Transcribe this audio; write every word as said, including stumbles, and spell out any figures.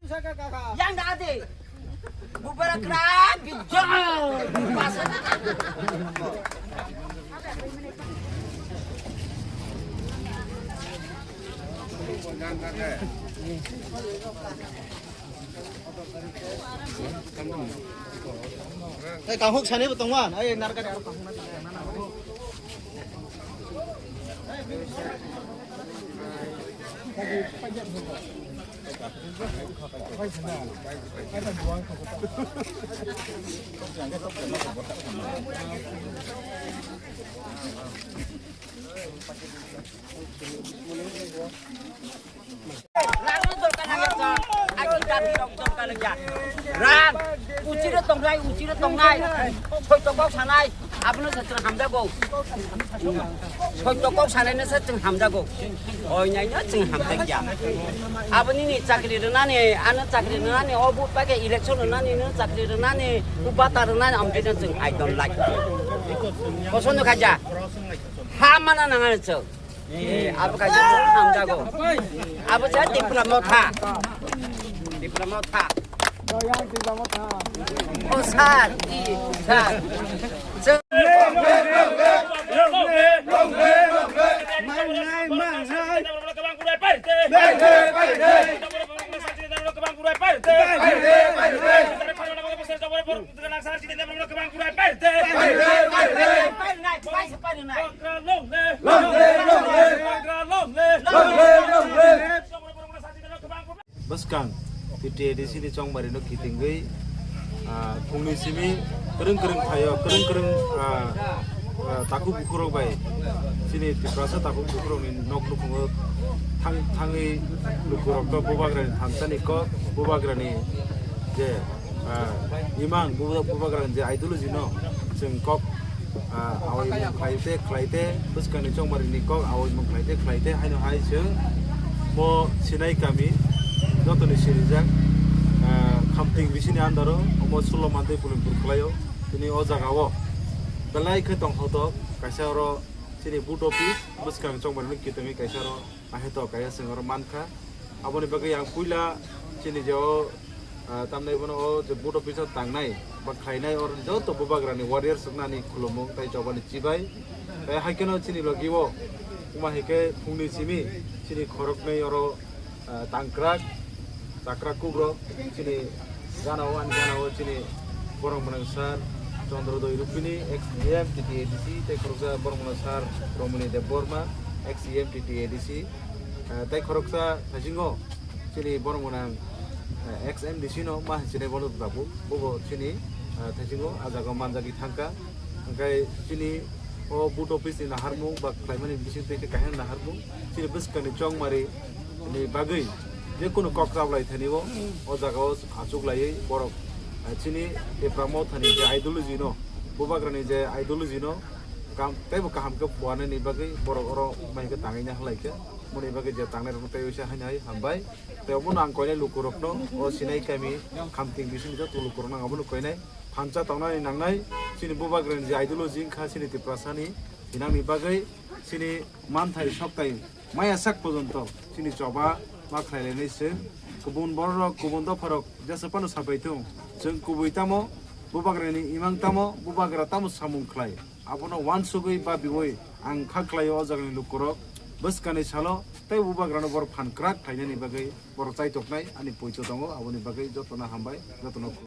Yang da ade. Bubara kra bijol. Tei kahuk sani bo tongma, ai narkani aro kahuk na. Rang, uchire tongnai, uchire tongnai. Soito kok sanai, abono se chwng hamjago. Soito kok sanai no se chwng hamjago. Oinai no chwng hamjakya. Aboni ni chakri rwnani, ano chakri rwnani, obo paikhe election rwnani, no chakri rwnani, bata rwnani, amtwi no chwng I don't like. Kosono khaja. Ha mana nangani chwng. Eh, abo kaisa chwng hamjago. Abo cha Tipra Motha. Tipra Motha. Oh, sir, i, sir. Chwng Bwskang T T A D C ni chongmari no kitingwi, ah, phungni simi kwrwng kwrwng phaio, kwrwng kwrwng, ah, ah, takhuk bukhurok bai chini Tiprasa takhuk bukhurokni nok nukhungo thang-, thangwi lukurokno bubagrani thansani kok, bubagrani je, ah, imang, buba-, bubagrani je ideology no chwng kok, ah, awai mung khlai te, khlai te, bwskangni chongmari ni kok awai mung khlai te, khlai te, haino hai chwng bo Sinai kami jotoni sirijak, ah, Khamting bisini andaro omo Sullo Mantei Pulimpur khlaio. Tini o jaga o belai khe tongthotok kaisa oro chini board office bwskang chongmani kitongwi kaisa oro naithotok kaisa chwng oro mankha. Aboni bagwi ang puila chini je o, ah, tamni bono o je board office o tangnai ba khlainai oro joto bubagrani warriors rokno ani khulumung tei chobani chibai. Tei hai kheno chini logi o wngma hai khe phungni simi chini khoroknwi oro ah, tangkrak, chakrak kukrok, chini gana o, ani gana o, chini borok mwnang sir Chandrodoi Rupini, ex E M T T A D C, tei khoroksa borok mwnang sir Romoni Debbarma, ex E M T T A D C, ah, tei khoroksa thaisingo chini borok mwnang, ah, ex M D C no ma hinwi sinai bono tabuk, bobo chini, ah, thaisingo ah jaga o manjagwi thangkha. Hwnkhe chini o board office ni naharmung ba khlaimani bising twi khe kaisa naharmung chini bwskangni chongmari ni bagwi je kunu kok chablai thani o, o jaga o achuk laiwi borok, ah, chini Tipra Mothani je ideology no, bubagrani je ideology no kam teibo kaham khe buanani bagwi borok oro mai khe tangwi na halai khe, moni bagwi je tangnai rok tei oisa haino hai hambai. Tei obono ang koinai lukurokno, o Sinai kami Khamting bisingni joto lukurokno ang abono koinai. Thansa tongnani nangnai, chini bubagrani je ideology wngkha chini Tiprasani, hinangni bagwi chini manthai soktai maya sak pojonto chini choba ma khlai lainai chwng. Kubun bororok, kubun dopharok jesa phano sapai thung, chwng kubui tamo, bubagrani imang tamo, bubagra tamo samung khlai. Abono uansugwi babiui ang kha khlaio o jagani lukurok bwskangni salo tei bubagrano borok phan kwrak khlainani bagwi borok chaitoknai ani poito tongo, aboni bagwi jotono hambai, jotono